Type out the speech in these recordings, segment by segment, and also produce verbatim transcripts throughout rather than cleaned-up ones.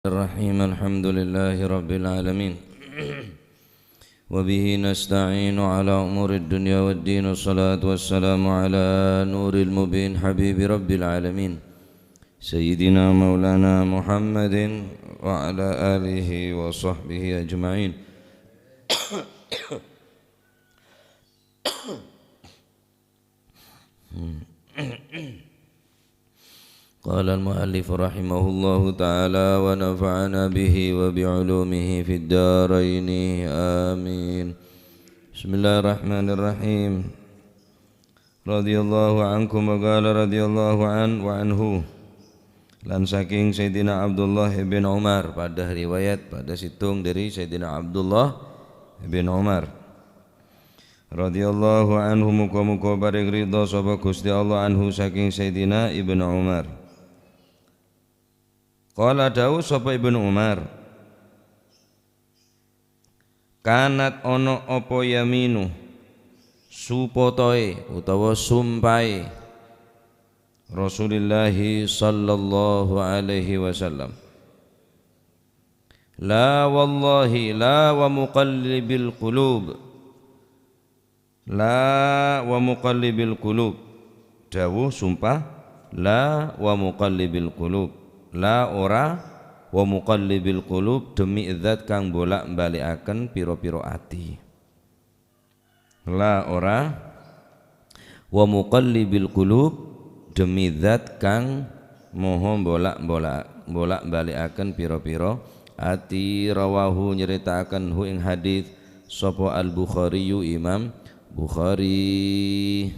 الرحيم. الحمد لله رب العالمين. وبه نستعين على أمور الدنيا والدين. والصلاة والسلام على نور المبين حبيب رب العالمين سيدنا مولانا محمد وعلى آله وصحبه أجمعين. قال المؤلف رحمه الله تعالى ونفعنا به وبعلومه في الدارين. آمين. بسم الله الرحمن الرحيم. رضي الله عنكم وقال رضي الله عنه وعنه. Lan saking Sayyidina Abdullah ibn Umar, padâ riwayat, padâ sèttong dâri Sayyidina Abdullah ibn Umar. Radhiyallahu anhu, muga-muga paring ridha sapa Gusti Allah anhu saking Sayyidina Ibnu Umar. Qala, dawuh sapa Ibnu Umar, "Kanat ana apa yaminu, supotoe utawa sumpae Rasulillah sallallahu alaihi wasallam." La wallahi la wa muqallibil qulub. La wa muqallibil qulub. Dawuh sumpah, la wa muqallibil qulub. La ora wa muqallibil qulub, demi zat kang bolak-balikaken pira-pira ati. La ora, wa muqallibil qulub, demi zat kang moho bolak-bolak, bolak-balikaken pira-pira ati. Rawahu, nyarèta'aken hu ing hadits sapa Al-Bukhariyu, Imam Bukhari.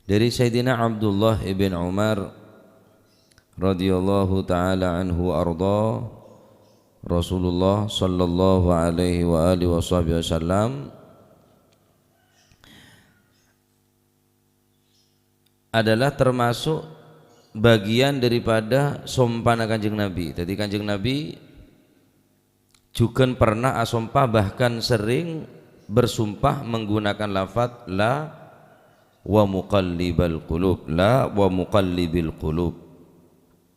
Dâri Sayyidina Abdullah ibn Umar radhiyallahu ta'ala anhu wa arda, Rasulullah sallallahu alaihi wa alihi wa sahbihi wasallam adalah termasuk bagian daripada sompana Kanjeng Nabi. Jadi Kanjeng Nabi jughân pernah asompah, bahkan sering bersumpah menggunakan lafaz la wa muqallibal qulub, la wa muqallibil qulub.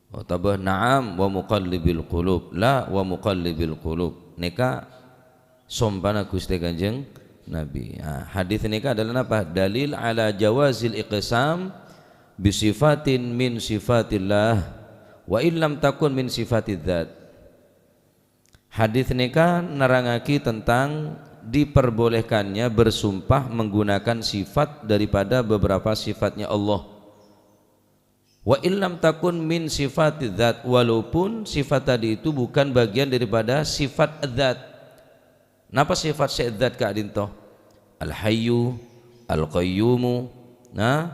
Otabâ na'am wa muqallibil qulub, la wa muqallibil qulub. Nèka sompana Ghustè Kanjeng Nabi. Nah, hadits nèka adalah napa? Dalil ala jawazil iqsam bi sifatin min sifatillah wa illam takun min sifatidzat. Hadits nèka nerrangaghi tentang diperbolehkannya bersumpah menggunakan sifat daripada beberapa sifatnya Allah. Wa illam takun min sifati dzat, walaupun sifat tadi itu bukan bagian daripada sifat dzat. Napa sifat sè dzat ka'dinto? Al-Hayyu, Al-Qayyumu. Nah,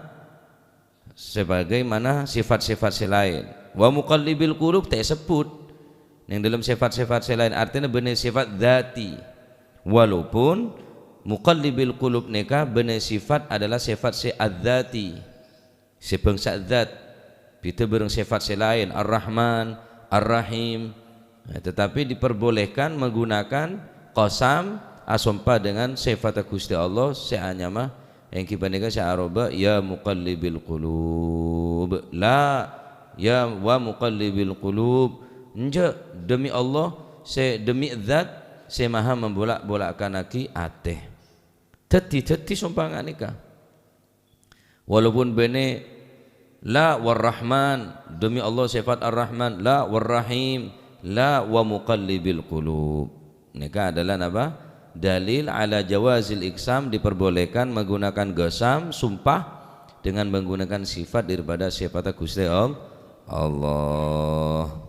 sebagaimana sifat-sifat sè laèn. Wa muqallibil qulub ta' èsebbhut neng dâlem sifat-sifat sè laèn, artèna bânnè sifat dzati. Walaupun muqallibil qulub nèka bânnè sifat adalah sifat sè adzati, sè bângsa dzat, bhidhâ bârâng sifat sè laèn, Ar-Rahman, Ar-Rahim. Nah, tetapi diperbolehkan menggunakan qasam, asompa dengan sifat Ghustè Allah sè anyama èngghi panèka sè aropa, "Ya muqallibil qulub." La, "Ya wa muqallibil qulub." Enjâ', demi Allah, sè demi dzat sè maha membolak-bolakkanaghi atè. Dhâddhi, dhâddhi sompa nga' nèka. Walaupun bânnè la war-Rahman, demi Allah sifat Ar-Rahman, la war-Rahim, la wa muqallibil qulub. Nèka adalah napa? Dalil ala jawazil iqsam, diperbolehkan menggunakan qasam, sumpah, dengan menggunakan sifat daripada sifat Ghustè All-, Allah.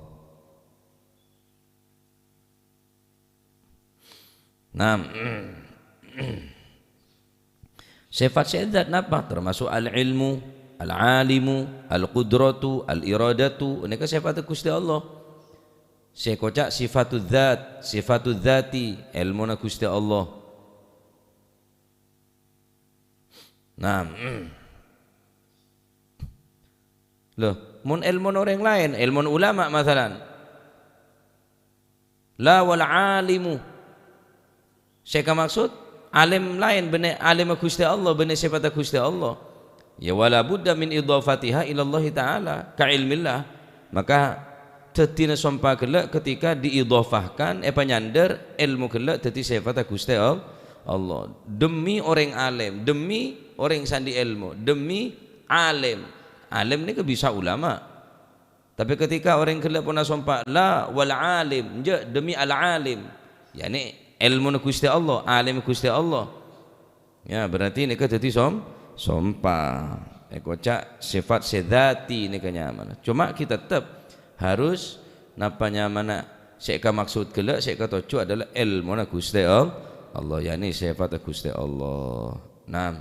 Nah, sifat sè dzat napa? Termasuk al-ilmu, al-alimu, al-qudratu, al-iradatu. Nèka sifat Ghustè Allah. Sè èkoca' sifatu dzat, sifatu dzati, èlmona Ghustè Allah. Nah, loh, mon èlmona orèng laèn, èlmona ulama, masalan. La wal alimu. Sè èkamaksud, alim laèn bânnè alimma Ghustè Allah, bânnè sèfatta Ghustè Allah. Ya, wala budda min idhafatiha ilallahi ta'ala, ka ilmillah. Maka dhâddhina sompa ghellâ' ketika diidhofahkan, èpanyandhâr èlmo ghellâ' dhâddhi sèfatta Ghustè All-, Allah. Demi orèng alèm, demi orèng sè andi' èlmo, demi alèm. Alèm nèka bisa ulama. Tapè ketika orèng ghellâ' pon asompa, "La wal alim," enjâ', demi al-alim. Ya'ni èlmona Ghustè Allah, alèmma Ghustè Allah. Ya, berarti nèka dhâddhi som-, sompa. Èkoca' sèfat sè dhâti nèka nyamana. Coma kita tetep harus napa nyamana sè èkamaksud ghellâ', sè èkatojjhu adalah èlmona Ghustè All-, Allah, ya'ni sèfatta Ghustè Allah. Naam.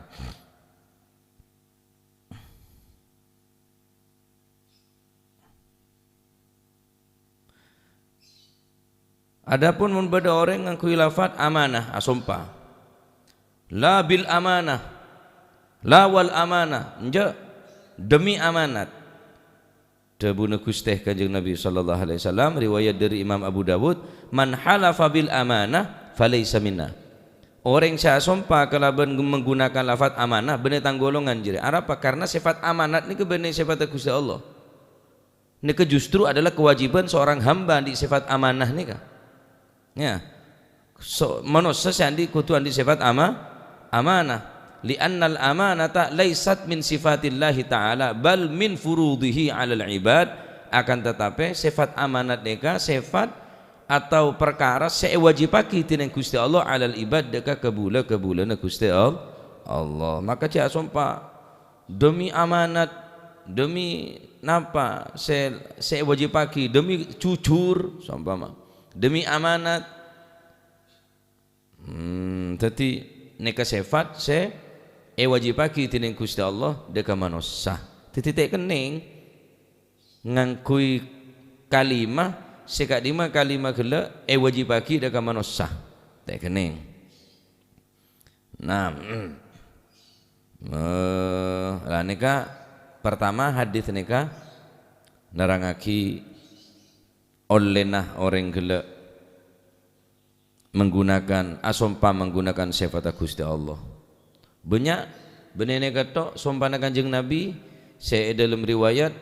Adapun mon bâdâ orèng ngangghuy lafat amanah, asompa, "La bil amanah, la wal amanah," enjâ', "Demi amanat." Dhâbuna Ghustè Kanjeng Nabi sallallahu alaihi wasallam, riwayat dhâri Imam Abu Dawud, "Man halafa bil amanah falaisa minna." Orèng sè asompa kalabân menggunakan lafat amanah, bânnè tang golongan jârèya. Arapa? Karna sèfat amanat nèka bânnè sèfatta Ghustè Allah. Nèka justru adalah kewajiban seorang hamba andi' sèfat amanah nèka. Ya. So-, manossa sè andi', kodhu andi' sèfat ama-, amanah. "Li'annal amanata laisat min sifatillahi ta'ala, bal min furudihi 'alal ibad." Akan tetapi, sèfat amanat nèka sèfat atau parkara sè èwajibhâghi dhinèng Ghustè Allah 'alal ibad, dâ' ka kabulâ-kabulâna Ghustè All-, Allah. Maka jhâ' asompa, "Demi amanat, demi napa sè, sè èwajibhâghi, demi jujur," saompama, "demi amanat." Hmm, dhâddhi nèka sèfat sè èwajibhâghi dhinèng Ghustè Allah dâ' ka manossa. Dhâddhi ta' kennèng ngangghuy kalimah sè ka'dimma kalimah ghellâ' èwajibhâghi dâ' ka manossa. Ta' kennèng. Nah, eh, la nèka partama hadis nèka nerrangngaghi ollèna orèng ghellâ' menggunakan, asompa menggunakan sèfatta Ghustè Allah. Bânnya', bânnè nèka tok sompana Kanjeng Nabi sè è dâlem riwayat,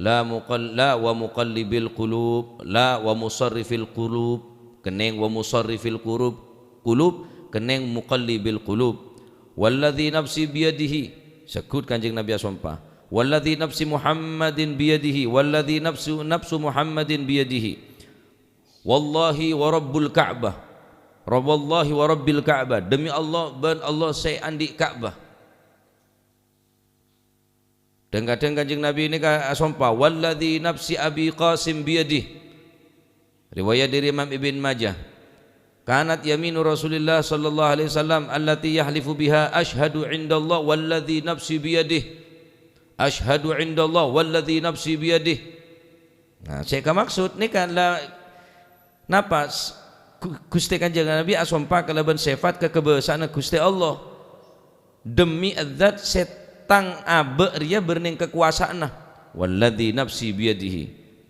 "La muqal-, la wa muqallibil qulub, la wa musarrifil qulub," kennèng wa musarrifil qulub, qulub, kennèng muqallibil qulub. "Walladzi nafsi biyadihi," segghut Kanjeng Nabi asompa, "Walladzi nafsi Muhammadin biyadihi, walladzi nafsu, nafsu Muhammadin biyadihi." "Wallahi wa rabbul Ka'bah. Ra-, wallahi wa rabbil Ka'bah." Demi Allah bân Allah sè andi' Ka'bah. Dhâng-kadhâng Kanjeng Nabi nèka asompa, "Walladzi nafsi Abi Qasim biyadih." Riwayat dhâri Imam Ibn Majah. "Kanat yaminu Rasulillah sallallahu alaihi wasallam allati yahlifu biha, 'Asyhadu 'indallah walladzi nafsi biyadih. Asyhadu 'indallah walladzi nafsi biyadih.'" Nah, sè èkamaksud nèka la-, napa s-, Gu-, Ghustè Kanjeng Nabi asompa kalabân sèfat kakobâsa'anna Ghustè Allah. "Demi Zat sè tang abâ' rèya bârnèng kakowasaanna, walladzi nafsi biyadihi."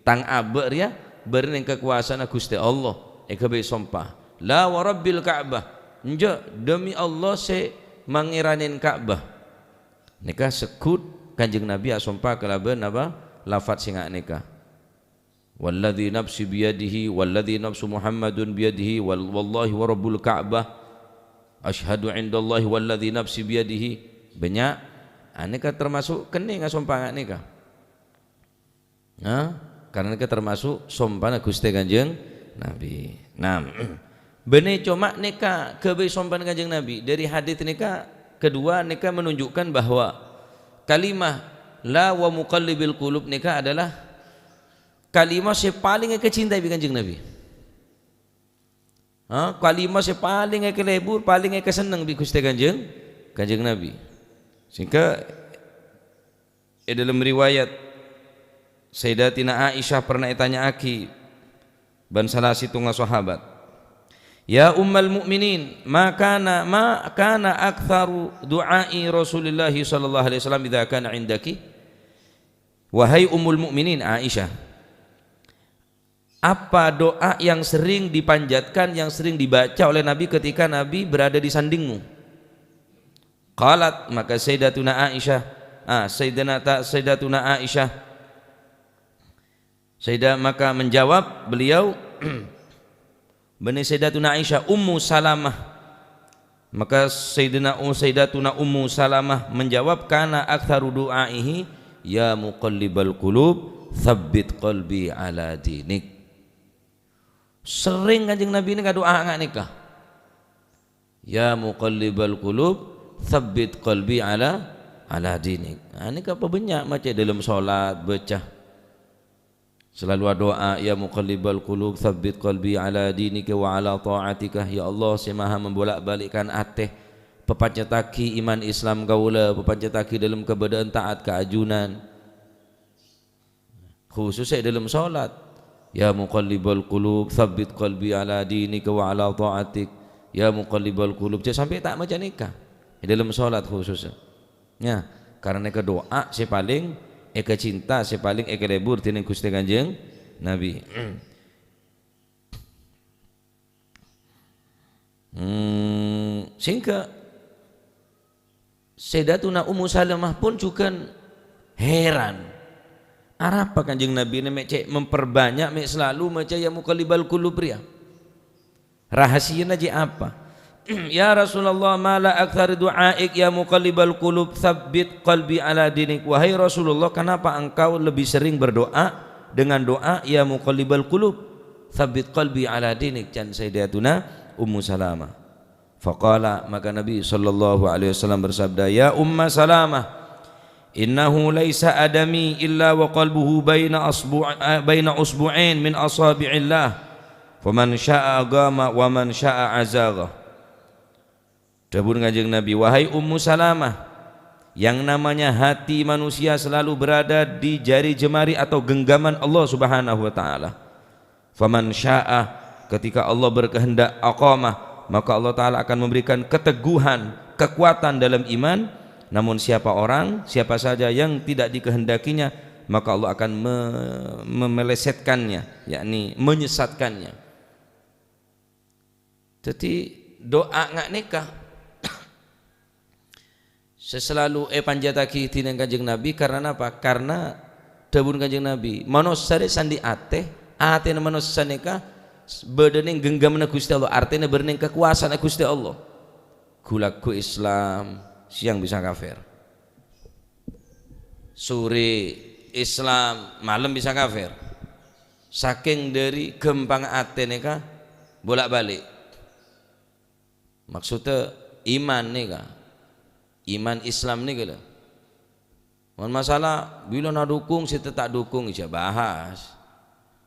Tang abâ' rèya bârnèng kakowasaanna Ghustè Allah, èghâbây sompa. "La wa rabbil Ka'bah." Enjâ', demi Allah sè mangèranèn Ka'bah. Nèka segghut Kanjeng Nabi asompa kalabân apa? Lafat sè nga' nèka. "Walladzi nafsi biyadihi, walladzi nafsu Muhammadun biyadihi, wal-, wallahi wa rabbul Ka'bah. Asyhadu 'indallahi walladzi nafsi biyadihi." Bânnya', anèka termasuk kennèng asompa nga' nèka. Nah, karena nèka termasuk sompana Ghustè Kanjeng Nabi. Nah, bânnè coma nèka ghâbây sompana Kanjeng Nabi. Dhâri hadis nèka, kedua nèka menunjukkan bahwa kalimah la wa muqallibil qulub nèka adalah kalimah sè palèng èkacintai bi' Kanjeng Nabi. Ha, kalimah sè palèng èkalebur, palèng èkasenneng bi' Ghustè Kanjeng, Kanjeng Nabi. Sehingga è dâlem riwayat Sayyidatina Aisyah pernah ètanya'aghi bân sala sèttonga sahabat, "Ya Ummal Mukminin, ma kana, ma kana aktsaru du'ai Rasulillahi sallallahu alaihi wasallam idza kana indaki?" Wahai Ummul Mukminin Aisyah, apa doa yang sering dipanjatkan, yang sering dibaca oleh Nabi ketika Nabi berada di sandingmu? Qalat, maka Sayyidatuna Aisyah, ah, Sayyidina ta-, Sayyidatuna Aisyah Sayyidah, maka menjawab beliau, bânnè Sayyidatuna Aisyah, Ummu Salamah. Maka Sayyidina U-, Sayyidatuna Ummu Salamah menjawab, "Kana aktsaru du'aihi, 'Ya muqallibal qulub, tsabbit qalbi 'ala dinik.'" Serrèng Kanjeng Nabi nèka du'a nga' nèka, "Ya muqallibal qulub, tsabbit qalbi 'ala, 'ala dinik." Nah, nèka pabânnya' maca è dâlem solat, baca. Selalu adu'a, "Ya muqallibal qulub, tsabbit qalbi 'ala dinika wa 'ala ta'atika." Ya Allah, sè maha membolak-balikkan atè, papancettaghi iman Islam kaulâ, papancettaghi dâlem kabâdâ'ân taat ka ajunan. Khusus è dâlem solat. "Ya muqallibal qulub, tsabbit qalbi 'ala dinika wa 'ala ta'atik." "Ya muqallibal qulub," jhâ' sampè' ta' maca nèka. È dâlem solat khusus. Ya, karana nèka du'a sè palèng èkacinta, sè palèng èkalebur dèning Ghustè Kanjeng Nabi. Hmm, sehingga Sayyidatuna Ummu Salamah pun juga heran. Arapa Kanjeng Nabi nè mè' cè' memperbanyak, mè' selalu maca "Ya Muqallibal Qulub" rèya? Rahasiana jâ' apa? "Ya Rasulullah, ma la aktsara du'aik ya muqallibal qulub, tsabbit qalbi ala dinik." Wahai Rasulullah, kenapa engkau lebih sering berdoa dengan doa, "Ya muqallibal qulub, tsabbit qalbi ala dinik"? Can Sayyidatuna Ummu Salamah. Faqala, maka Nabi sallallahu alaihi wasallam bersabda, "Ya Umma Salamah, innahu laisa adami illa wa qalbuhu baina asbu', baina usbu'ain min asabi'illah. Faman syaa aqama wa man syaa azagha." Dhâbuna Kanjeng Nabi, "Wahai Ummu Salamah, yang namanya hati manusia selalu berada di jari jemari atau genggaman Allah Subhanahu wa Ta'ala. Faman syaa, ketika Allah berkehendak, aqamah, maka Allah Ta'ala akan memberikan keteguhan, kekuatan dalam iman. Namun siapa orang, siapa saja yang tidak dikehendakinya, maka Allah akan me-, memelesetkannya, yakni menyesatkannya." Dhâddhi, du'a nga' nèka sè selalu èpanjâtaghi dèning Kanjeng Nabi, karana napa? Karana dhâbuna Kanjeng Nabi, manossa rè' sandi atè, atèna manossa nèka bâdâ nèng genggamanna Ghustè Allah, artèna bâdâ nèng kakowasaanna Ghustè Allah. Ghu-lagghu Islam, sèyang bisa kafir. Sore Islam, malem bisa kafir. Sakèng dhâri ghâmpangnga atè nèka bolak-balik. Maksudnya iman nèka, iman Islam nèka lho. Mon masalah bilâ na dukung, sè ta' dukung, jhâ' bahas.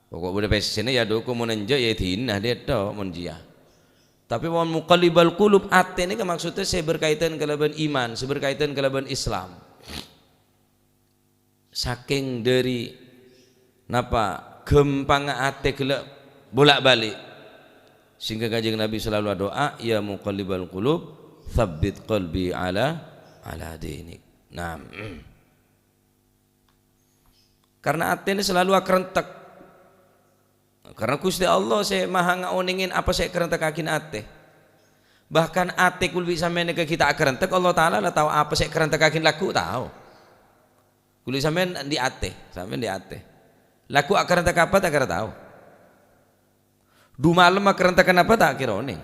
Pokok bâdâ pèssèna ya dukung, mon enjâ' ya èdina dhâddhi, mon jiyâ. Tapè mon muqallibal qulub, atè nèka maksudnya sè berkaitan kalabân iman, sè berkaitan kalabân Islam. Sakèng dhâri napa ghâmpangnga atè ghellâ' bolak-balik, sehingga Kanjeng Nabi selalu adu'a, "Ya muqallibal qulub, tsabbit qalbi ala, ala dinik." Nah, karena atèna selalu akarentek. Karena Ghustè Allah sè maha ngaonèngè apa sè èkarentekkaghi atè. Bahkan atè kaulâ bi' sampèyan nèka ghi' ta' akarentek, Allah Ta'ala la tao apa sè èkarentekkaghi lagghu', tao. Kaulâ sampèyan andi' atè, sampèyan andi' atè. Lagghu' akarentek apa ta' kèra tao. Dumalem akarentek napa ta' kèra onèng.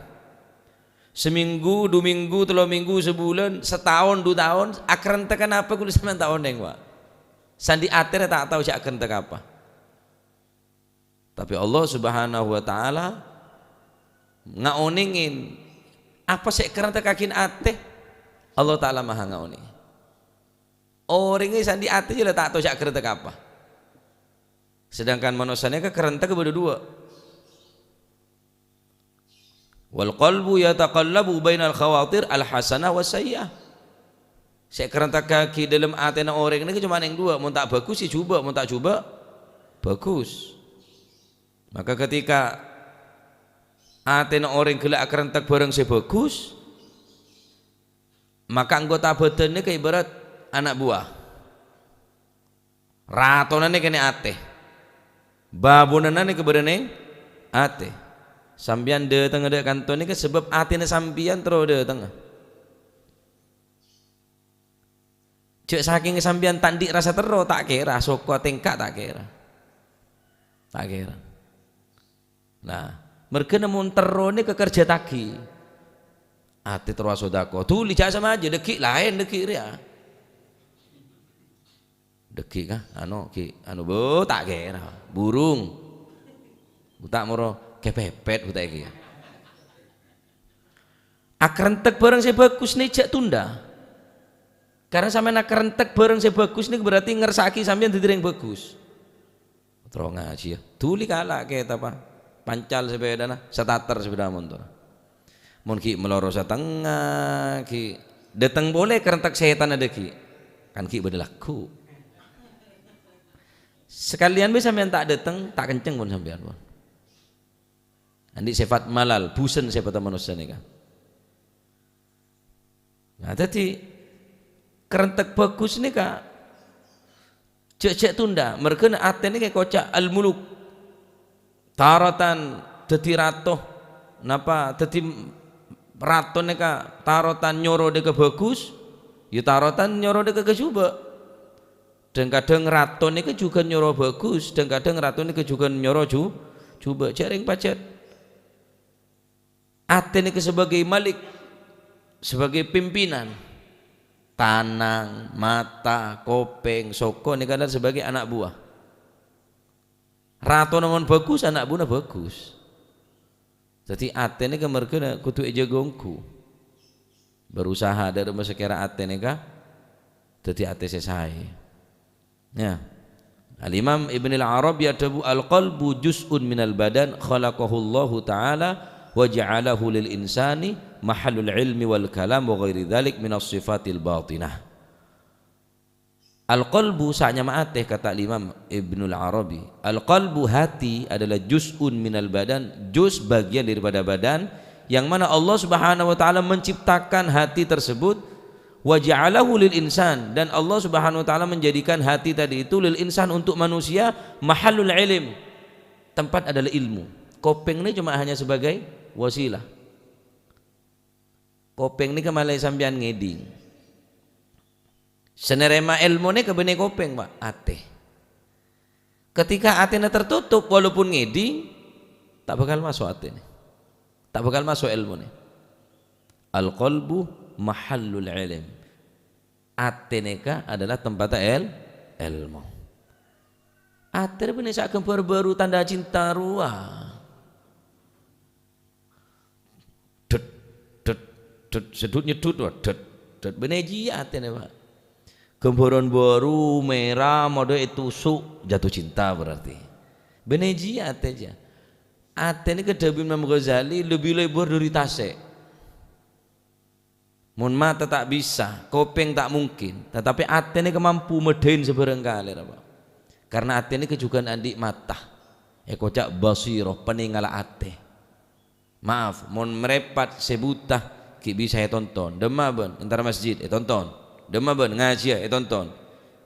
Samènggu, du mènggu, tello mènggu, sabulân, sataon, du taon, akarentek napa kaulâ sampèyan ta' onèng, Pak. Sè andi' atè rè ta' tao jhâ' akarentek apa. Tapè Allah Subhanahu wa Ta'ala ngaonèngè apa sè èkarentekkaghi atè. Allah Ta'ala maha ngaonèngè. Orèngnga sè andi' atè jhâ' la ta' tao jhâ' akarentek apa. Sedangkan manossa nèka karentek bâdâ duwâ'. "Wal qalbu yataqallabu bainal khawatir al hasanah was sayyi'ah." Sè èkarentekkaghi dâlem atèna orèng nèka coma nèng duwâ', mon ta' bhâghus, ya jhubâ', mon ta' jhubâ', bhâghus. Maka ketika atèna orèng ghellâ' akarentek bhârâng sè bhâghus, maka anggota bhâdhân nèka ibarat ana' buwâ. Ratonanna kènè' atè. Babunanna nèka bâdâ nèng atè. Sampèyan dâtengnga dâ' kanto nèka sabâb atèna sampèyan terro dâtengnga. Jhâ' sakèng sampèyan ta' andi' rassa terro, ta' kèra, soko tèngka ta' kèra. Ta' kèra. Nah, merghâna mon terro nèka kerjâtaghi. Atè terro asodako. Dhuli jhâ' samaja, dhâggi' laèn dhâggi' rèya. Dhâggi' ka, anu, ghi', anu, bo, ta' kèra. Burung. Buta moro kepepet buta iki. Akarentek bhârâng sè bhâghus nè jhâ' tunda. Karena sampèyan akarentek bhârâng sè bhâghus nè berarti ngersa'aghi sampèyan dhâddhi rèng bhâghus. Terro ngajhiyâ. Dhuli kala' kèta, Pa. Pancal sapèdana, satater sapèda montor. Mon ghi' maloro satengnga, ghi' dâteng polè karentek sètanna dhâggi'. Kan ghi' bâdâ lagghu'. Sakalèyan bhâi sampèyan ta' dâteng, ta' kenceng pon sampèyan pon. Andi' sèfat malal, bhusen sèfatta manossa nèka. Nah, dhâddhi, karentek bhâghus nèka jhâ'-jhâ' tunda, merghâna atè nèka èkoca' al-muluk. Taratan dhâddhi rato. Napa dhâddhi rato nèka taratan nyoro dhâgghâ' bhâghus, ya taratan nyoro dhâgghâ' kajhubâ'. Dhâng-kadhâng rato nèka jhughân nyoro bhâghus, dhâng-kadhâng rato nèka jhughân nyoro ju-, jhubâ'. Jhâ' rèng pajhât. Atè nèka sebagai malik, sebagai pimpinan. Tanang, mata, kopèng, soko nèka adalah sebagai anak buah. Ratona mon bhâghus, anak buahna bhâghus. Dhâddhi atè nèka merghâna kodhu èjâgâ ongghu. Berusaha dâ' remma sakèra atè nèka dhâddhi atè sè saè. Ya. Al-Imam Ibnul Arabi adhâbu, "Al-qalbu juz'un minal badan khalaqahullahu ta'ala wa ja'alahu lil insani mahallul ilmi wal kalam wa ghairi dzalik minas sifatil batinah." Al-qalbu sanyama atè, kata Imam Ibnul Arabi. Al-qalbu, hati, adalah juz'un minal badan, juz bagian daripada badan, yang mana Allah Subhanahu wa Ta'ala menciptakan hati tersebut, wa ja'alahu lil insan, dan Allah Subhanahu wa Ta'ala menjadikan hati tadi itu lil insan, untuk manusia, mahallul ilm, tempat adalah ilmu. Kopèng ini cuma hanya sebagai wasilah. Kopèng nèka malè sampèyan ngèdhing. Sè narèma èlmo nèka bânnè kopèng, Pa', atè. Ketika atèna tertutup, walaupun ngèdhing, ta' bhâkal maso' atèna. Ta' bhâkal maso' èlmona. Al-qalbu mahallul ilm. Atè nèka adalah tempatta èl-, èlmo. Atè rè bânnè sè aghâmbhâr bhâru tandhâ cinta rowa. Dut, dut, dut, sedut nyedut, wah, dut, dut. Bânnè jiyâ atèna, Pa'. Ghâmbhârân bhâru, mèra, modâ ètusu', jatuh cinta berarti. Bânnè jiyâ atè jiyâ. Atè nèka dhâbuna Imam Ghazali lebbi lebur dâri tasè'. Mon mata ta' bisa, kopèng ta' mungkin, tatapi atè nèka mampu mèdhâi sabârâng kalèra, Pa'. Karna atè nèka jhughân andi' mata. Èkoca' basirah, panèngalla atè. Maaf, mon mrèpat sè buta, ghi' bisa ètonton. Dâmma bân, entar masjid, ètonton. Dâmma bân, ngajhiyâ, ètonton.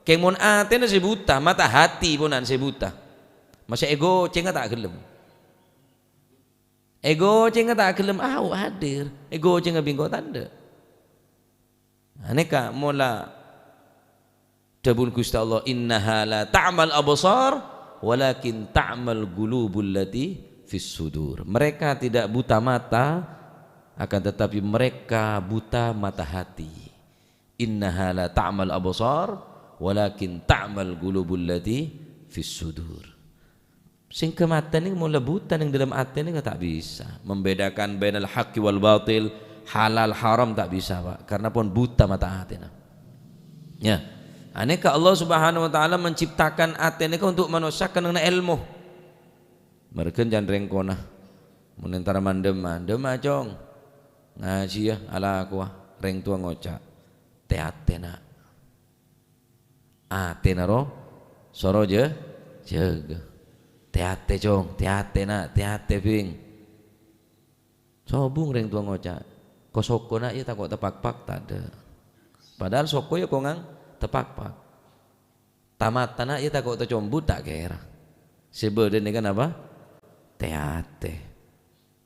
Kèng mon atèna sè buta, mata hati ponapa sè buta. Masa' ègocèngnga ta' ghellem. Ègocèngnga ta' ghellem, ahu hadir. Ègocèngnga bi' engko' tandhâ. Anèka mola dhâbuna Ghustè Allah, "Innaha la ta'mal absar, walakin ta'mal qulubul lati fis sudur." Mereka tidak buta mata, akan tetapi mereka buta mata hati. "Innaha la ta'mal absar, walakin ta'mal qulubul lati fis sudur." Sèngghâ mata nèka mola buta neng dâlem atè nèka ta' bisa. Membedakan bainal haqqi wal batil, halal haram ta' bisa, Pa'. Karna pon buta mata atèna. Ya. Anèka Allah Subhanahu wa Ta'ala menciptakan atè nèka untuk manossa kennengnganna èlmo. Marghâ can rèng kona. Mon entara mandhâmma, "Dhâmma, Cong." Ngajhiyâ, alakowa. Rèng towa ngoca', "Tè-atè, Na'." Atèna ro, soro jâ-, jâgâ. "Tè-atè, Cong, tè-atè, Na', tè-atè, Bhing." Sobung rèng towa ngoca', "Ko-soko, Na', yâ tako' tapakpak, tadâ'." Padahal soko yâ kongang tapakpak. "Tamata, Na', yâ tako' tacombut, ta' kèra." Sè bâdâ nèka napa? Tè-atè.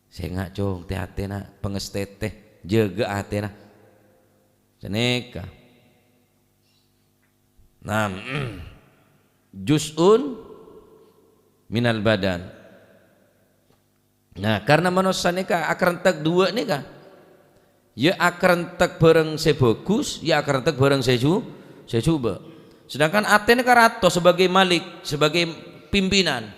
"Sènga', Cong, tè-atè, Na', pangastètè, jâgâ atèna." Sanèka. Nah, juz'un minal badan. Nah, karna manossa nèka akarentek duwâ' nèka, ya akarentek bhârâng sè bhâghus, ya akarentek bhârâng sè ju-, sè jhubâ'. Sedangkan atè nèka rato sebagai malik, sebagai pimpinan.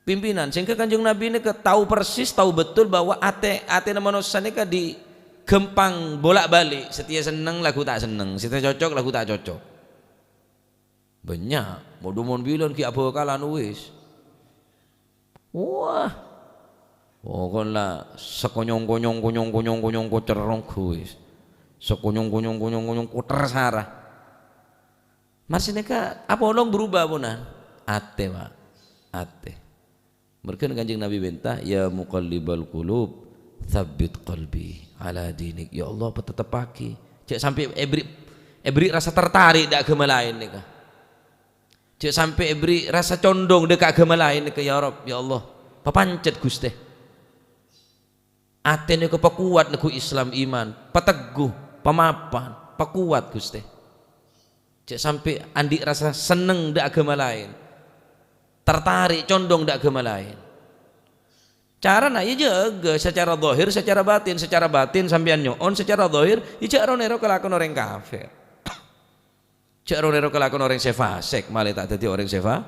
Pimpinan, sehingga Kanjeng Nabi nèka tao persis, tao betul bahwa atè, atèna manossa nèka di-, ghâmpang bolak-balik, satèya senneng lagghu ta' senneng, satèya cocok lagghu ta' cocok. Bânnya', modhu mon bilân ghi' abhâkalan wis. Wah. Pokon la sakonyong-konyong, konyong-konyong, konyong kocer ongghu wis. Sakonyong-konyong, konyong-konyong koter sara. Mars nèka apolong berubah ponan. Atè, Pak. Atè. Merghân Kanjeng Nabi bhânta, "Ya muqallibal qulub, tsabbit qalbi ala dinik." Ya Allah, patetteppaghi. Jhâ' sampè' èberri', èberri' rasa tertarik dâ' aghâma laèn nèka. Jhâ' sampè' èberri' rasa condong dâ' ka aghâma laèn nèka, ya Rabb, ya Allah. Papancet, Ghustè. Atè nèko pakowat neggu' Islam iman, pategghu, pamapan, pakowat, Ghustè. Jhâ' sampè' andi' rasa senneng dâ' aghâma laèn, tertarik, condong dâ' aghâma laèn. Carana, ya jâgâ sacara zahir, sacara batin. Sacara batin sampèyan nyo'on, sacara zahir, ya jhâ' ro-nèro kalakowan orèng kafir. Jhâ' ro-nèro kalakowan orèng sè fasik, malè ta' dhâddhi orèng sè fa-,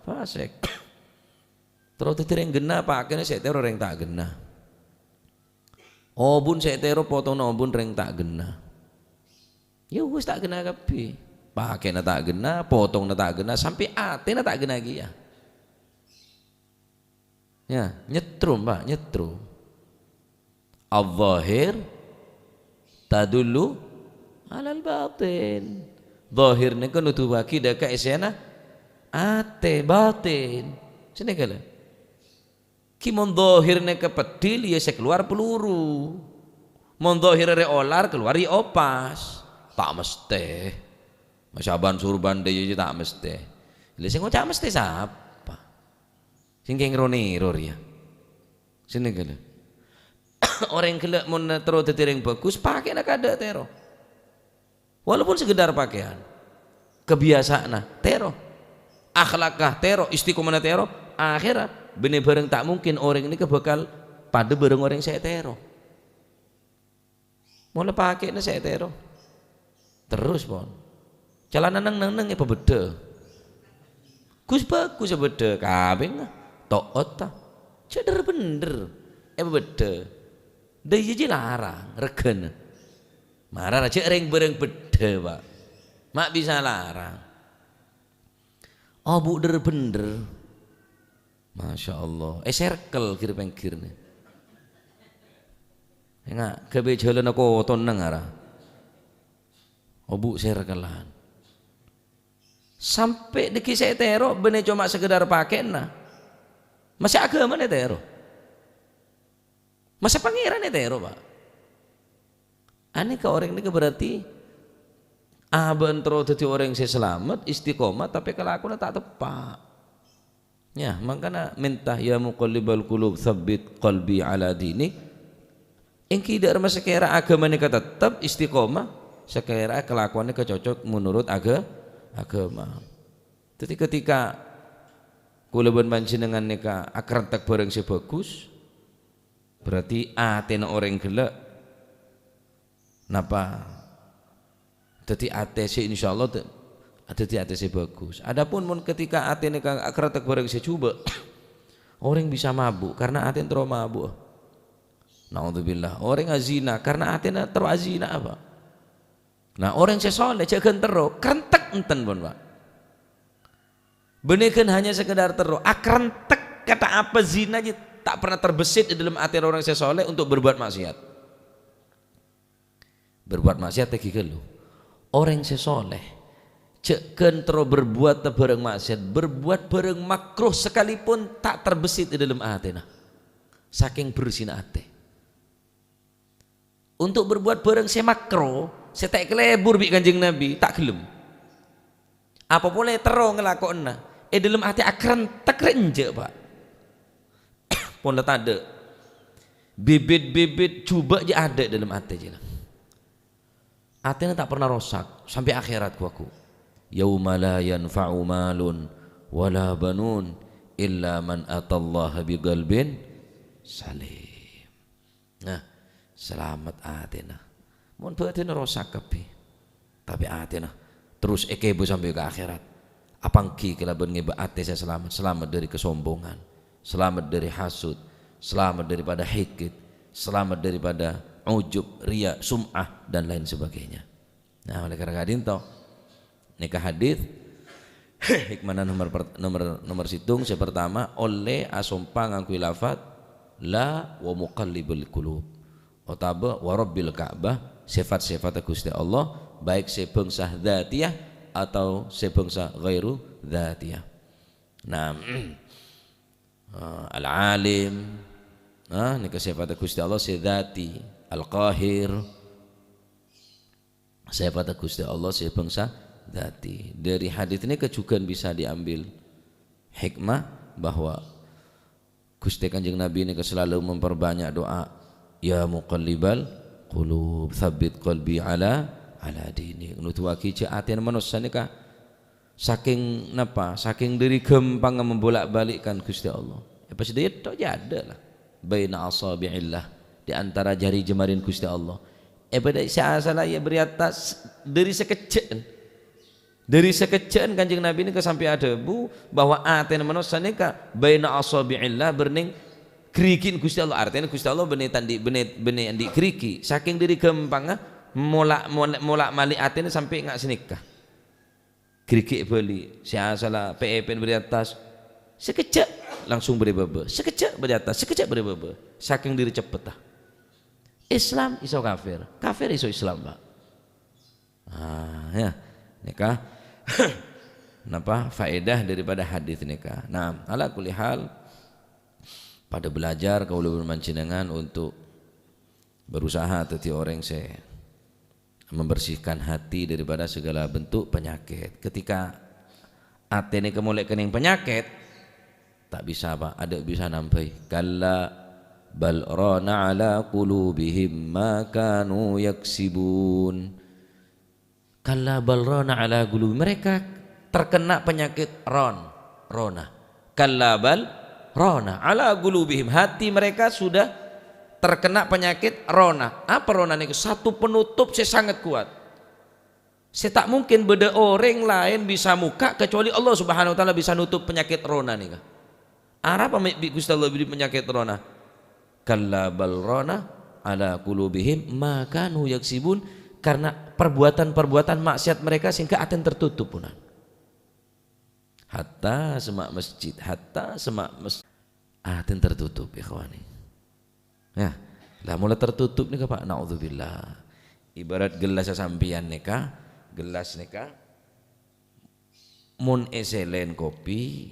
fasik. Terro dhâddhi rèng ghenna, pakèna sè ètèro rèng ta' ghenna. Obun sè ètèro potongna obun rèng ta' ghenna. Ya wis, ta' ghenna kabbhi. Pakèna ta' ghenna, potongna ta' ghenna, sampè' atèna ta' ghenna kèya. Ya, nyetrum, Pak, nyetrum. Adh-dhahir tadullu alal batin. Dhahir nèko nuduwaghi dâ' ka èssèna atè, batin. Sanèka la. Ghi mon dhahir nèka peddhil, ya sè kalowar peluru. Mon dhahir arè olar, kalowar ya opas. Ta' mesthè. Masabân surban dâ' iyâ ta' mesthè. Lha sè ngoca' mesthè sapa? Sè kèng ro-nèro rèya. Sanèka la. Orèng ghellâ' mon terro dhâddhi orèng bhâghus, pakèna kadâ' tèro. Walaupun sekedar pakaian, kebiasaanna tèro, akhlakka tèro, istiqomana tèro, akhèrra bânnè bhârâng ta' mungkin orèng nèka bhâkal padâ bhârâng orèng sè ètèro. Mola pakèna sè ètèro. Terros, pon. Calana neng-neng èpabheddhâ. Gus bhâghus èbheddhâ, kapèng to'ot, ta? Jhâ' dhâr-bhendhâr èpabheddhâ. Dâ' iyâ jiyâ larang, règhâna. Mara jhâ' rèng-bhârâng bheddhâ, Pak. Ma' bisa larang. Abu' dhâr-bhendhâr. Masya Allah. È sèrkel ghir-pèngghir nè. Enga' ghâbây jhâlânna koton neng ara. Abu' sèrkelan. Sampè' dhâggi' sè ètèro bânnè coma sekedar pakèna. Masa aghâmana ètèro. Masa Pangèran ètèro, Pak. Anèka orèng nèka berarti abâ'na terro dhâddhi orèng sè salamet, istiqomah, tapè kalakowanna ta' teppa'. Ya, mangkana mènta, "Ya muqallibal qulub, tsabbit qalbi ala dinik." Èngghi dhâ' remma sakèra aghâma nèka tettep istiqomah, sakèra kalakowan nèka cocok menurut agha-, aghâma. Dhâddhi, ketika kaulâ bân panjhennengngan nèka akarentek bhârâng sè bhâghus, berarti atèna orèng ghellâ' napa? Dhâddhi atè sè insyaallah dâ-, dhâddhi atè sè bhâghus. Adapun mon ketika atè nèka akarentek bhârâng sè jhubâ', orèng bisa mabu' karena atèna terro mabu'â. Naudzubillah. Orèng azina karena atèna terro azina apa? Nah, orèng sè soleh jhâ' ghân terro, karentek enten, pon, Pak. Bânnè ghân hanya sekedar terro, akarentek kata apa zina jiyâ ta' pernah terbesit di dalam atè orèng sè soleh untuk berbuat maksiat. Berbuat maksiat èngghi ghâllu. Orèng sè soleh, jhâ' ghân terro berbuat bhârâng maksiat, berbuat bhârâng makruh sekalipun ta' terbesit di dalam atèna. Sakèng bersina atè. Untuk berbuat bhârâng sè makro, sè ta' èkalebur bi' Kanjeng Nabi, ta' ghellem. Apa polè terro ngalakowanna, è dâlem atè akarentek rè enjâ', Pak. Pon la tadâ'. Bibit-bibit jhubâ' jiyâ adâ' dâlem atè jiyâ la. Atèna ta' pernah rosak, sampè' akhèrat ghu-lagghu. "Yauma la yanfa'u malun wala banun illa man atallaha biqalbin salim. Nah, salamet atèna. Mon bâdânna rosak kabbhi, tapè atèna terros èkèbâ sampè' ka akhèrat. Apa ènggi kalabân ngèbâ atè sè salamet? Salamet dâri kasombongan, salamet dâri hasud, salamet daripada hikid, salamet daripada ujub, riya, sum'ah, dan lain sebagainya. Nah, oleh karena ka'dinto, nèka hadis, hikmana nomor per-, nomor, nomor sèttong, sè pertama, ollè asompa ngangghuy lafat, "La wa muqallibul qulub," otabâ "wa rabbil Ka'bah," sèfat-sèfatta Ghustè Allah, baik sè bhângsa dzatiyah atau sè bhângsa ghairu dzatiyah. Nah, eh, Al-Alim, ah, nèka sèfatta Ghustè Allah sè dzati, Al-Qahir, sèfatta Ghustè Allah sè bhângsa dzati. Dâri hadis nèka jhughân bisa diambil hikmah bahwa Ghustè Kanjeng Nabi nèka selalu memperbanyak doa, "Ya muqallibal qulub, tsabbit qalbi ala, ala dinik." Nuduwaghi jhâ' atèna manossa nèka sakèng napa? Sakèng dâri ghâmpangnga membolak-balikkan Ghustè Allah. Ya, pas dâ' tok jâ' adâ' la. Baina asabi'illah, di antara jari jemmarin Ghustè Allah. Èbâdâ sè asalla ya bâri' attas dâri sakejjhâ'ân. Dâri sakejjhâ'ân Kanjeng Nabi nèka sampè' adhâbu bahwa atèna manossa nèka baina asabi'illah, bânnè ghârighina Ghustè Allah. Artèna Ghustè Allah bânnè ta' andi', bânnè, bânnè andi' ghârighi. Sakèng dâri ghâmpangnga mola', mola', mola'-mali' atèna sampè' nga' sanèka. Ghârighi èbâli, sè asalla pè'-èpè'na bâri' attas, sakejjhâ' langsung bâri' bâbâ, sakejjhâ' bâri' attas, sakejjhâ' bâri' bâbâ. Sakèng dâri ceppetta. Islam iso kafir, kafir iso Islam, Pak. Ah, ya. Nèka napa faedah daripada hadis nèka? Nah, ala kulli hal, padâ belajar kaulâ bân panjhennengan untuk berusaha dhâddhi orèng sè membersihkan hati daripada segala bentuk penyakit. Ketika atè nèka molè kennèng penyakit, ta' bisa, Pak, adâ' bisa nambâi. "Kalla bal rana ala qulubihim ma kanu yaksibun." Kalla bal rana ala qulubi-, mereka terkena penyakit ron, rona. Kalla bal rana ala qulubihim. Hati mereka sudah terkena penyakit rona. Apa rona niku? Satu penutup sè sangat kuat. Sè ta' mungkin bâdâ orèng laèn bisa mokka' kecuali Allah Subhanahu wa Ta'ala bisa nutup penyakit rona nèka. Arapa mè' bi' Ghustè Allah bâdâ penyakit rona? Kalla bal rana ala qulubihim ma kanu yaksibun, karena perbuatan-perbuatan maksiat mereka sehingga atèn tertutup, punan. Hatta sema' masjid, hatta sema' mes-, atèn tertutup, ikhwani. Nah, lah, mula tertutup nèka, Pak, naudzubillah. Ibarat gelas sampèyan nèka, gelas nèka, mon èsèlèn kopi,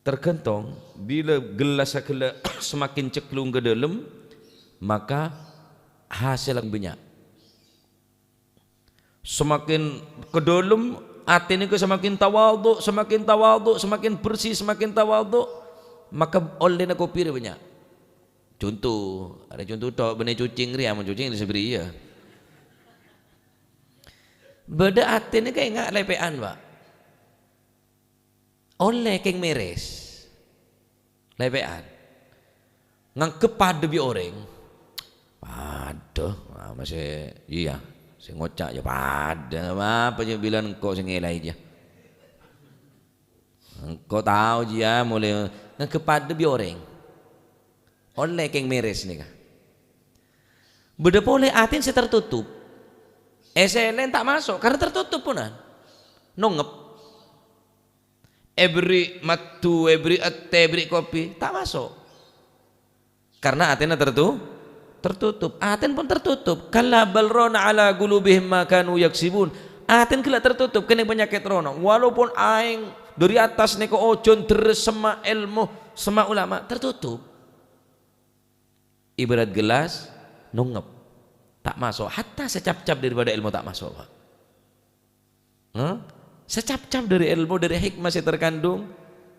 tergantung, bilâ gelas ghellâ' semakin cèklung ka dâlem, maka hasil bânnya'. Semakin ka dâlem, atè nèka semakin tawadhu', semakin tawadhu', semakin bersih, semakin tawadhu', maka ollèna kopi rè bânnya'. Conto, arè conto tok, bânnè cocèng rèya, mon cocèng rèya sè bâriyâ. Bâdâ atè nèka enga' lèpè'an, Pak. Ollè kèng mèrès. Lèpè'an. Nganggep padâ bi' orèng. Padâ, ah, masè, iyâ, sè ngoca' yâ padâ, apa jâ' bilân engko' sè ngèlaè jâ. Engko' tao jiyâ, molaè nganggep padâ bi' orèng. Ollè kèng mèrès nèka. Bâdâ polè atèn sè tertutup. Èsèlèn ta' maso', karena tertutup, punan. Nongngep. Èbherri' maddu, èbherri' ètè, èbherri' kopi, ta' maso'. Karena atèna tertu-, tertutup. Atèn pon tertutup. Kalla bal rana ala qulubihim ma kanu yaksibun. Atèn ghellâ' tertutup kènè' panyakèt rona. Walaupun aèng dâri attas nèka ojan, dherres, sema' èlmo, sema' ulama, tertutup. Ibarat gelas, nongngep. Ta' maso'. Hatta sacap-cap daripada èlmo ta' maso', Pak. Hah? Sacap-cap dâri èlmo, dâri hikmah sè terkandung,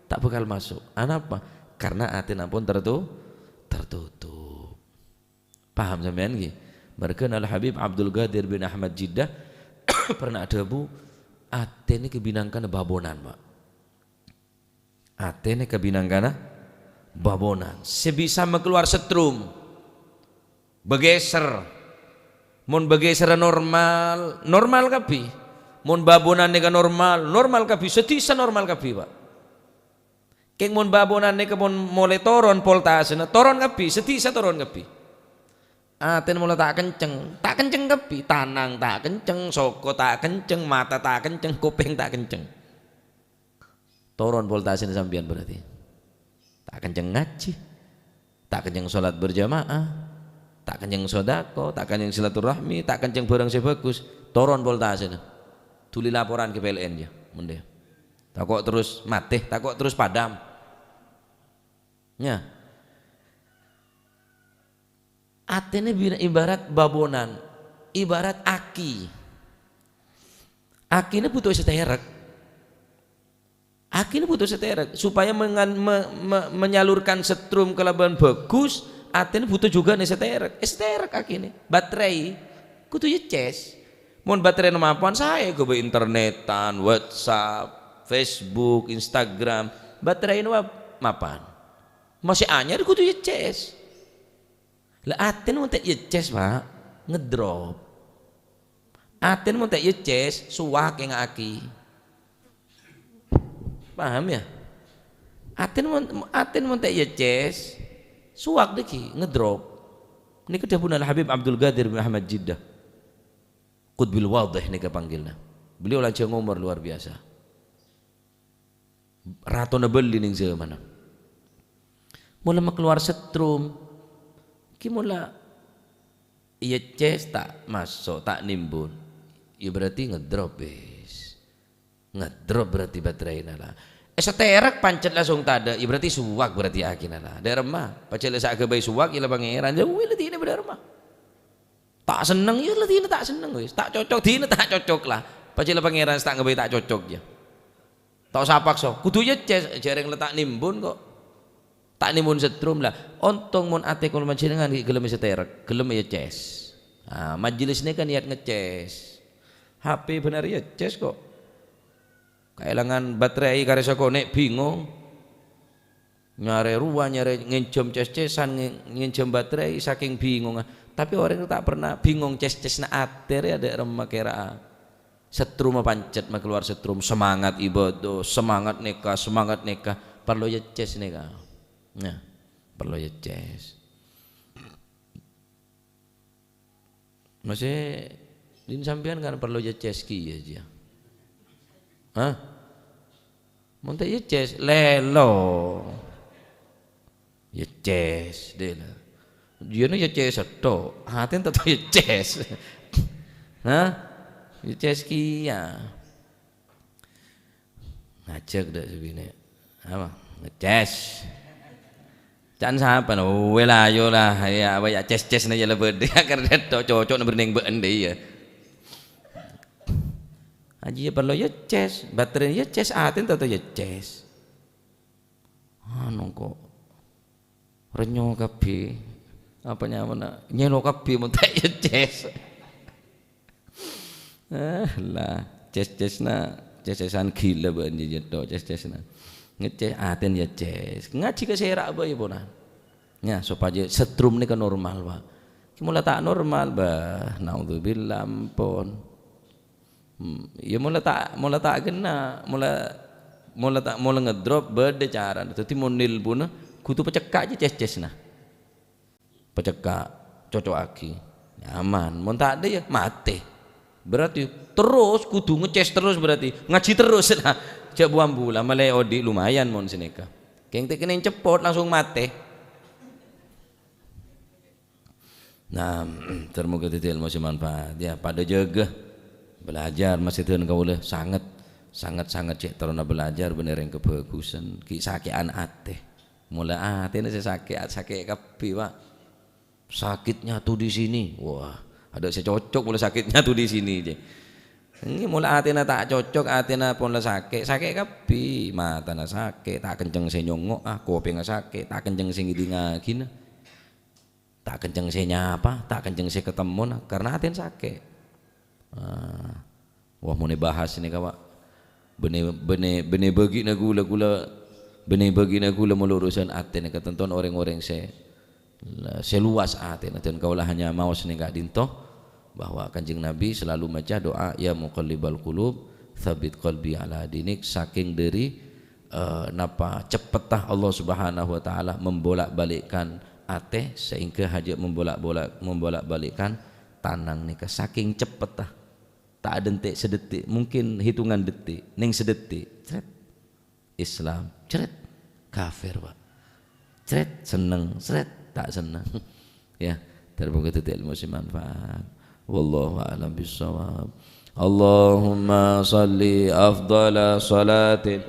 ta' bhâkal maso'. Anapa? Karena atèna pon tertu-, tertutup. Paham sampèyan, ghi? Marghâna Al-Habib Abdul Qadir bin Ahmad Jiddah pernah adhâbu, "Atè nèka bhâi nangkana babonan, Pak." Atè nèka bhâi nangkana babonan sè bisa makalowar setrum, bhâghèser. Mon bhâghèserra normal, normal kabbhi. Mon babonan nèka normal, normal kabbhi. Sadhisa normal kabbhi, Pak. Kèng mon babonan nèka mon molè toron voltasena, toron kabbhi, sadhisa toron kabbhi. Atèna mola ta' kenceng, ta' kenceng kabbhi, tanang ta' kenceng, soko ta' kenceng, mata ta' kenceng, kopèng ta' kenceng. Toron voltasena sampèyan berarti. Ta' kenceng ngajhi, ta' kenceng sholat berjamaah, ta' kenceng sodako, ta' kenceng silaturahmi, ta' kenceng bhârâng sè bhâghus, toron voltasena. Dhuli laporan ka P L N ya, mon dâ'. Tako' terros matè, tako' terros padam. Nya. Atèna bina ibarat babonan, ibarat aki. Akina butuh sè terrek. Akina butuh sè terrek. Supaya mengan-, me-, me-, menyalurkan setrum kalabân bhâghus, atèna butuh jhughân sè terrek. Eh, sè terrek akina. Baterai. Kudu ècas. Mon bateraina mapan, saè ghâbây internetan, WhatsApp, Facebook, Instagram. Bateraina map-, mapan. Masih anyar kudu ècas. Lah, atèna mon ta' ècas, Pak, ngedrop. Atèna mon ta' ècas, suwak ènga'aghi. Paham, ya? Atèna mon, atèna mon ta' ècas, suwak dâggi', ngedrop. Nèka dhâbuna Al-Habib Abdul Qadir bin Ahmad Jiddah. Qutbil Wadih nèka panggilna. Beliau lanjhâng omor luar biasa. Ratona bâli nèng jhâmanna. Mola makalowar setrum. Kè mola ècas ta' maso', ta' nimbun. Ya berarti ngedrop, wis. Ngedrop berarti bateraina la. Eh, sè terrek pancet langsung tadâ', ya berarti suwak berarti akina la. Dâ' remma, pajhât la sè aghâbây suwak, ya la Pangèran. Ya, wih, la dinah bâdâ remma. Ta' senneng, ya la dinah ta' senneng, wis. Ta' cocok, dinah ta' cocok la. Pajhât la Pangèran sè ta' aghâbây ta' cocok, ya. Ta' osa paksa. Kudu ècas, jhâreng la ta' nimbun kok. Ta' nimbun setrum la. Ontong mon atè kaulâ panjhennengan ghi' ghellem sè terrek, ghellem ècas. Ah, majelis nèka niat ngècas. H P bhender ècas kok. Kaèlangan baterai karè sakonè' bingong. Nyarè rowa, nyarè ngènjhâm ces-cesan, ngè-, ngènjhâm baterai sakèng bingongnga. Tapè orèng ta' pernah bingong ces-cesna atè rèya dâ' remma kèra'a. Setrum pancet makalowar setrum, semangat ibadah, semangat nèka, semangat nèka. Parlo ècas nèka. Nah, parlo ècas. Masè, din sampèyan kan parlo ècas kèya, jiyâ. Hah? Mon ta' ècas, lèlo. Ècas, dâ' la. Jiyâna ècas sèttong, atèna ta' ècas. Hah? Ècas kèya. Ngajhâk dâ' sè binè'. Apa? Ngècas. Can sapa, no? Wè la, ayo la. Ya, apa ya, ces-cesna ya la bâdâ. Ya, karena to-, cocok na berneng bâ'en dâ' iyâ. Aji ya parlo ècas. Baterai ècas, atèna ta' ècas. Anu kok. Renyo kabbhi. Apa nyamana? Nyelo kabbhi mon ta' ècas. Ah, la, ces-cesna, ces-cesan ghilâ bâ'en jiyâ to, ces-cesna. Ngècas, atèna ècas. Ngajhi ka sèra' bhâi, ponan. Ya, sopajâ setrum nèka normal, Pak. Kè mola ta' normal, bah, naudzubillah, ampon. Hmm, ya mola ta', mola ta' ghenna', mola, mola ta', mola ngedrop, bâdâ carana. Dâddhi mon nelponna, kodhu pacekka' jiyâ ces-cesna. Pacekka', cocokaghi. Nyaman. Mon ta' dâ' ya, matè. Berarti terros, kodhu ngècas terros berarti. Ngajhi terros, nah. Jhâ' bu-ambu la, malè odi' lumayan mon sanèka. Kèng ta' kennèng ceppot, langsung matè. Nah, ter-moga dâddhi èlmo sè manfaat. Ya, padâ jâgâ. Belajar, masè dân kaulâ sanget, sanget-sanget cè' terrona belajar, bânnè rèng kabhâghusân. Ghi' sakè'an atè. Mola atèna sè sakè', sakè' kabbhi, Pak. Sakitnya tuh di sini. Wah, adâ' sè cocok mola sakitnya tuh di sini, jiyâ. Ini mola atèna ta' cocok, atèna pon la sakè', sakè' kabbhi. Matana sakè', ta' kenceng sè nyongngo'a, kopèngnga sakè', ta' kenceng sè ngèdingngaghinah. Ta' kenceng sè nyapa, ta' kenceng sè katemmona, karna atèna sakè'. Ah, wah, mon èbahas nèka, Pak. Bânnè, bânnè, bânnè bâgi'na ghulâ, ghulâ Bânnè bâgiyânna kaulâ molo urusan atè nèka, tanto orèng-orèng sè, sè luwas atèna. Dan kaulâ hanya maos nèng ka'dinto, bahwa Kanjeng Nabi selalu maca doa, "Ya muqallibal qulub, tsabbit qalbi ala dinik." Saking dhâri, eh, napa ceppetta Allah Subhanahu wa Ta'ala membolak-balikkan atè, sehingga hajâ' membolak-bolak-, membolak-balikkan tanang nèka. Saking ceppetta. Ta' adântè' sadetik, mungkin hitungan detik, nèng sadetik, cret. Islam, cret. Kafir, Pak. Cret, senneng, cret, ta' senneng. Ya, terbuka titik ilmu sè manfaat. Wallahu a'lam bishawab. Allahumma salli afdala salatin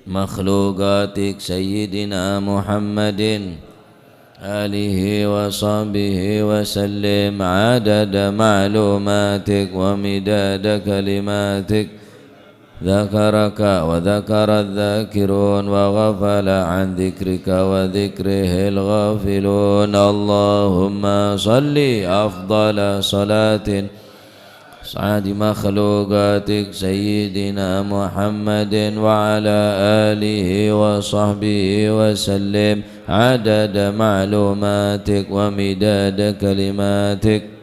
makhluqatik Sayyidina Muhammadin alihi wa sahbihi wa sallim adada ma'lumatik wa midada kalimatik. ذكرك وذكر الذاكرون وغفل عن ذكرك وذكره الغافلون. اللهم صل أفضل صلاة سعد مخلوقاتك سيدنا محمد وعلى آله وصحبه وسلم عدد معلوماتك ومداد كلماتك.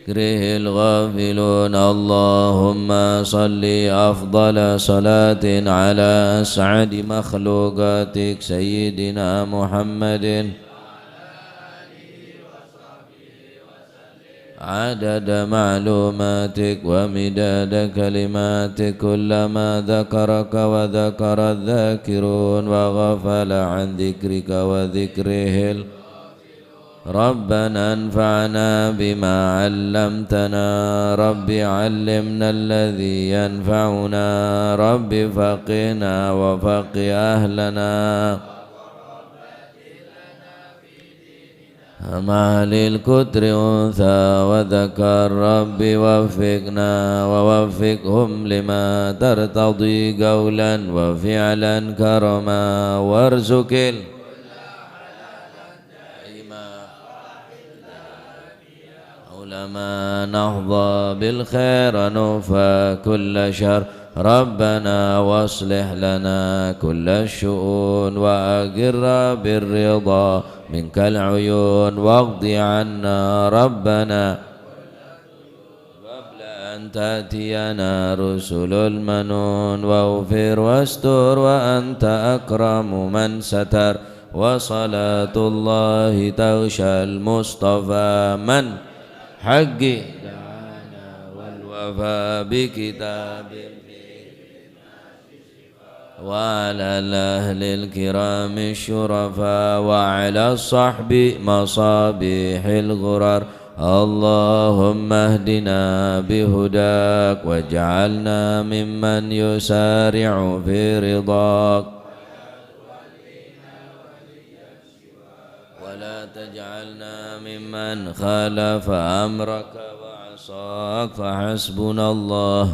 ذكره الغافلون. اللهم صل أفضل صلاة على أسعد مخلوقاتك سيدنا محمد عدد معلوماتك ومداد كلماتك، كلما ذكرك وذكر الذاكرون وغفل عن ذكرك وذكره ال-، ربنا انفعنا بما علمتنا، رب علمنا الذي ينفعنا، رب فقهنا وفقه أهلنا. مع للكتر أنثى وذكر، رب وفقنا ووفقهم لما ترتضي قولا وفعلا كرما، وارزق ال-، دائما. حول ما نحظى بالخير نوفى كل شر، ربنا واصلح لنا كل الشؤون، وأقر بالرضا منك العيون، واقض عنا ربنا قبل أن تأتينا رسل المنون، واغفر واستر وأنت أكرم من ستر، وصلاة الله تغشى المصطفى من حق دعانا، والوفاء بكتاب وعلى الأهل الكرام الشرفاء وعلى الصحب مصابيح الغرر. اللهم اهدنا بهداك واجعلنا ممن يسارع في رضاك. ولا تجعلنا ممن خالف أمرك وعصاك، فحسبنا الله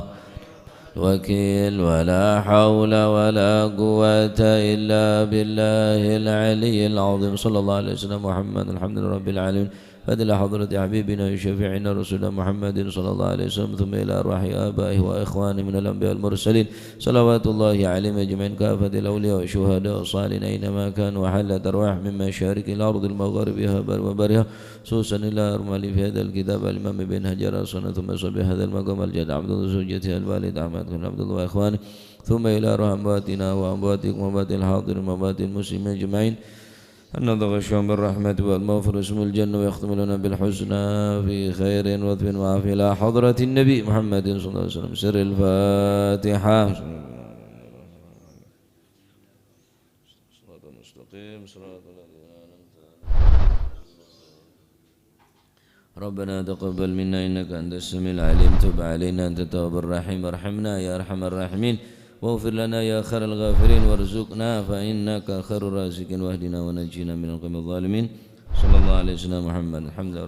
الوكيل، ولا حول ولا قوة إلا بالله العلي العظيم. صلى الله على سيدنا محمد، الحمد لله رب العالمين. فضل حضرة حبيبنا وشفيعنا رسولنا محمد صلى الله عليه وسلم، ثم إلى أرواح آبائه وإخوانه من الأنبياء والمرسلين، صلوات الله عليهم أجمعين، كافة الأولياء والشهداء والصالحين أينما كانوا، وحلت أرواحهم من مشارق الأرض لمغاربها وبرها، خصوصا إلى أرواح المؤلف هذا الكتاب الإمام ابن حجر الأسقلاني، ثم أصحاب هذا المقام الجليل عبد الله زوجته الوالد أحمد بن عبد الله وإخوانه، ثم إلى أرواح أمواتنا وأمواتكم وأموات الحاضرين وأموات المسلمين أجمعين. أن تغشاهم بالرحمة والمغفرة ويسكنهم الجنة ويختم لنا بالحسنى في خير ولطف وعافية إلى حضرة النبي محمد صلى الله عليه وسلم. سر الفاتحة. صراط المستقيم، صراط الذين أنعمت عليهم. ربنا تقبل منا إنك أنت السميع العليم، تب علينا أنت التواب الرحيم، ارحمنا يا أرحم الراحمين، واغفر لنا يا خير الغافرين، وارزقنا فإنك خير الرازقين، واهدنا ونجنا من القوم الظالمين. صلى الله على سيدنا محمد. الحمد لله.